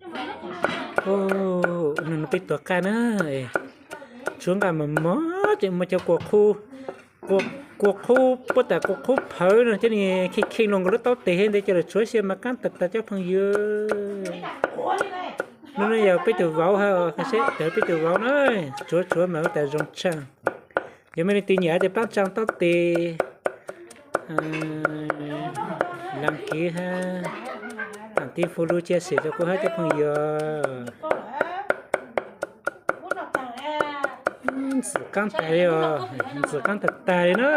Nws peb tuav qaj na, tshuav nqaj mos mos ces muaj cov kua qub, kua qub puab tas kua qub phawv no thiab ne, kheej kheej no nkaus lub taub tes thiab ntawd coj los tshuav xyaw mas qaab tag tag cov phooj ywg. Nub no yog peb tug vauv hab, seb tawm peb tug vauv na, tshuav tshuav mas tas zoo tshaj. Yog mej leej twg nyiam ces paab tsaa taub tes, đăng ký hab, tim follow chia sẻ rau kuv hab cov phooj ywg. Ntxim qaab tag li os, ntxim qaab tag tag li na.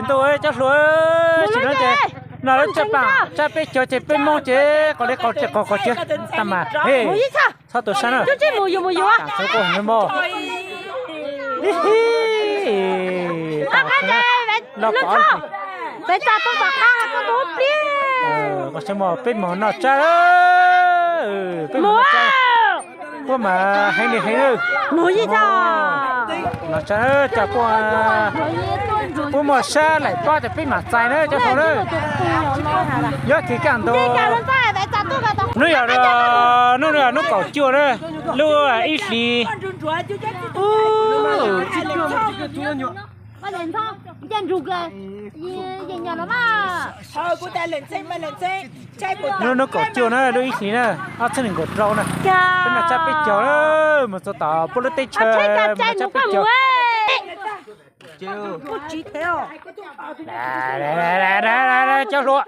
Ntuj, cov hluas, sim no ces no lawv tsaj paam tsaj peb caug ces peb Moob ces qos li qos tsis qos qos cia tag mas he, txhob tuav sab na. Taam txhua kuj hwv mog. Los qos sab mog, peb moog noj tsab, peb moog noj tsab. Puab mas heev li heev. Mus ib tog. Los tsav cov puab, puab muaj sab laim pob ces peb mam txais na cov hluas na. Yuav kis kaj ntug. Hnub yog, hnub no yog hnub kaum cuaj na, lub ib hlis. Hnub, hnub kaum cuaj na, lub ib hlis na, ob txhiab nees nkaum rau na. Peb noj tsab peb caug na, mus txog tom puab lub teb chaws noj tsab peb caug. Cov hluas.